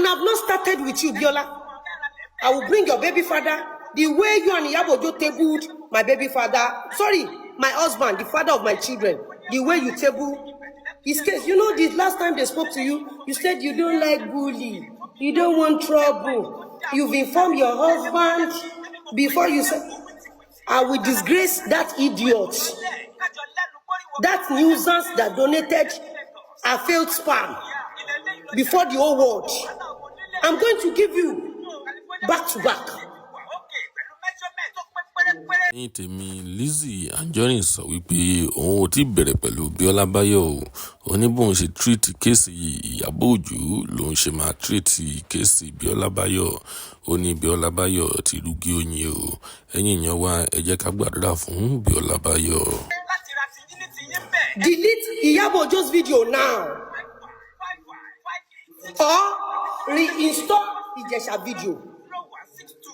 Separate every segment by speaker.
Speaker 1: And I've not started with you, Biola. I will bring your baby father the way you and Iyabo Ojo tabled my baby father, sorry, my husband, the father of my children, the way you table his case. You know, the last time they spoke to you, you said you don't like bully, you don't want trouble. You've informed your husband before you said, I will disgrace that idiot, that nuisance that donated a failed sperm before the whole world. I'm going to give you back to back.
Speaker 2: Ní tèmi, Lizzy Anjorin sọ wípé òun ò tí bẹ̀rẹ̀ pẹ̀lú Bíọ́lá Báyọ̀ o. Ó ní bóun ṣe treat case Ìyábọ̀ Òjó lòun ṣe máa treat case Bíọ́lá Báyọ̀. Ó ní Bíọ́lá Báyọ̀ ti rúgí oyin o. Ẹ̀yin èèyàn wa, ẹ jẹ́ ká gbàdúrà fún Bíọ́lá Báyọ̀.
Speaker 1: Delete Iyabo Ojo's video now or reinstall Ijesha video.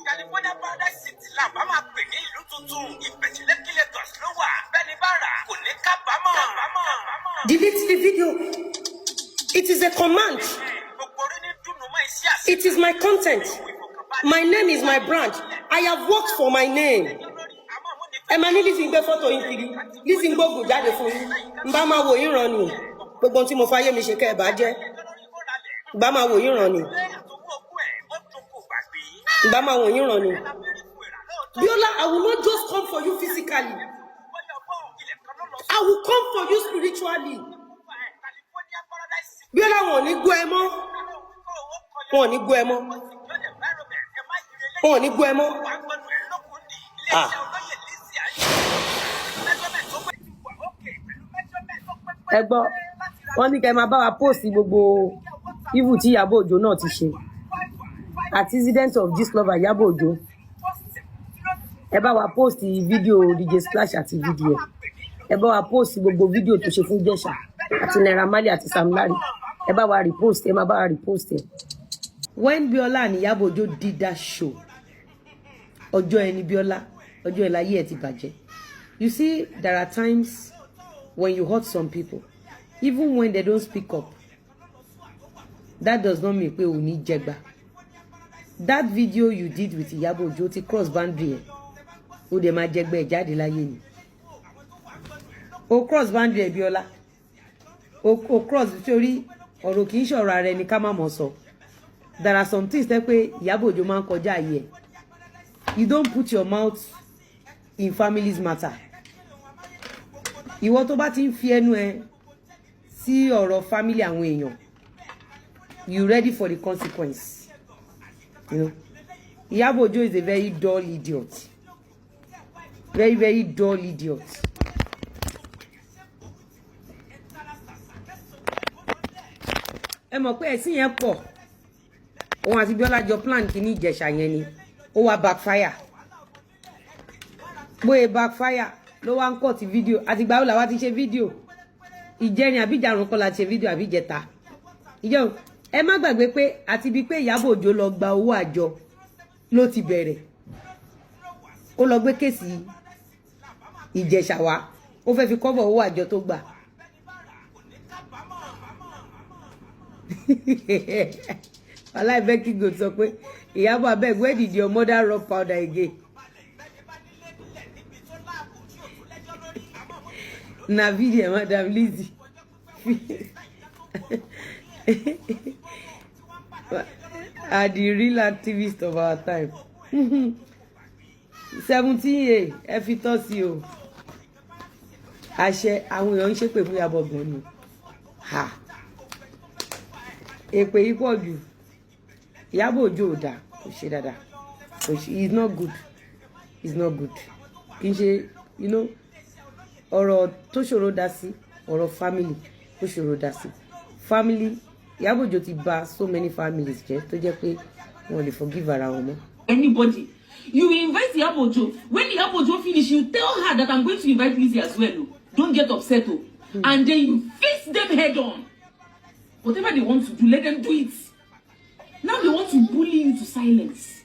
Speaker 3: California Paradise City la bá máa pè ní ìlú tuntun. Ìbẹ̀jú Lẹ́kí, Lagos ló wà. Bẹ́ẹ̀ni bá rà kò ní kábàámọ̀.
Speaker 1: Delete the video. It is a command.
Speaker 3: Gbogbo orí ní dùnú mọ́ iṣẹ́ àṣẹ.
Speaker 1: It is my content. My name is my brand. I have worked for my name. Ẹ máa ní Lizzy ń gbé fọ́tò yín kiri. Lizzy ń gbógun jáde fún yín. N bá máa wò yín ràn ni. Gbogbo ohun tí mo fayé mi ṣe kẹ́ ẹ bá jẹ́. N bá máa wò yín ràn ni. N bá máa wò yín ràn ni. Biola, I will not just come for you physically. I will come for you spiritually. Biola, wọn ò ní gbọ́ ẹ mọ́. Wọn ò ní gbọ́ ẹ mọ́. Wọn ò ní gbọ́ ẹ mọ́. Ah.
Speaker 4: Ẹ gbọ́, wọ́n ní kẹ́ ẹ máa bá wa post gbogbo evil tí Ìyábọ̀ Òjó náà ti ṣe àti incident of this lover Ìyábọ̀ Òjó. Ẹ bá wa post fídíò DJ Splash àti fídíò ẹ bá wa post gbogbo fídíò tó ṣe fún Ìjẹ̀ṣà àti Naira Marley àti Sam Larry. Ẹ bá wa repost, ẹ máa bá wa repost ẹ. When Biola and Ìyábọ̀ Òjó did that show, ọjọ́ ẹni Biola, ọjọ́ ẹ̀ láyé ẹ̀ ti bàjẹ́. You see, there are times when you hurt some people, even when they don't speak up, that does not mean pé ò ní jẹgba. That video you did with Ìyábọ̀ Òjó ti cross boundary ẹ̀, ó dẹ̀ máa jẹgbẹ́ ẹ̀ jáde láyé ni. O cross boundary ẹ̀, Bíọ́lá, o cross, sórí ọ̀rọ̀ kì í ṣọ̀rọ̀ ara ẹni ká má mọ̀ sọ. There are some things tẹ́ pé Ìyábọ̀ Òjó máa ń kọjá ayé ẹ̀. You don't put your mouth in families matter. Ìwọ tó bá ti ń fi ẹnu ẹ sí ọ̀rọ̀ family àwọn èèyàn, you ready for the consequence. Ìyábọ̀ Òjó is a very dull idiot, very, very dull idiot. Ẹ mọ̀ pé ẹ̀sìn yẹn pọ̀. Òun àti Bíọ́lá jọ plan kìíní Ìjẹ̀ṣà yẹn ni ó wá backfire. Bóyá backfire ló wá ń kọ́ ti fídíò. Àtìgbà wo làwa ti ṣe fídíò? Ìjẹrin àbí ìjàrún kọ́ la ti ṣe fídíò, àbí ìjẹta ìjẹun? Ẹ má gbàgbé pé àti bíi pé Ìyábọ̀ Òjó lọ gba owó àjọ ló ti bẹ̀rẹ̀. Ó lọ gbé case Ìjẹ̀ṣà wá, ó fẹ́ fi cover owó àjọ tó gbà. Wàláì, Becky Gold sọ pé, "Ìyábọ̀, abeg, where did your mother rub powder again?" Na video Madam Lizzy are the real activists of our time. 17 a, ẹ fi tọ́ sí o. Àṣẹ àwọn èèyàn ń ṣépè fún Ìyábọ̀ gan ni. Ha, èpè yìí pọ̀ jù. Ìyábọ̀ Òjó ò dáa, kò ṣe dáadáa, kò ṣe. It's not good, it's not good. Kì í ṣe ọ̀rọ̀ tó ṣòro dá sí, ọ̀rọ̀ family tó ṣòro dá sí. Family Ìyábọ̀ Òjó ti bà so many families jẹ́ tó jẹ́ pé wọn lè forgive ara wọn mọ́.
Speaker 5: Anybody. You invite Iyabo Ojo. When Iyabo Ojo finish, you tell her that I'm going to invite Lizzy as well. Oh. Don't get upset. Oh. And then you face them head on. Whatever they want to do, let them do it. Now they want to bully you to silence.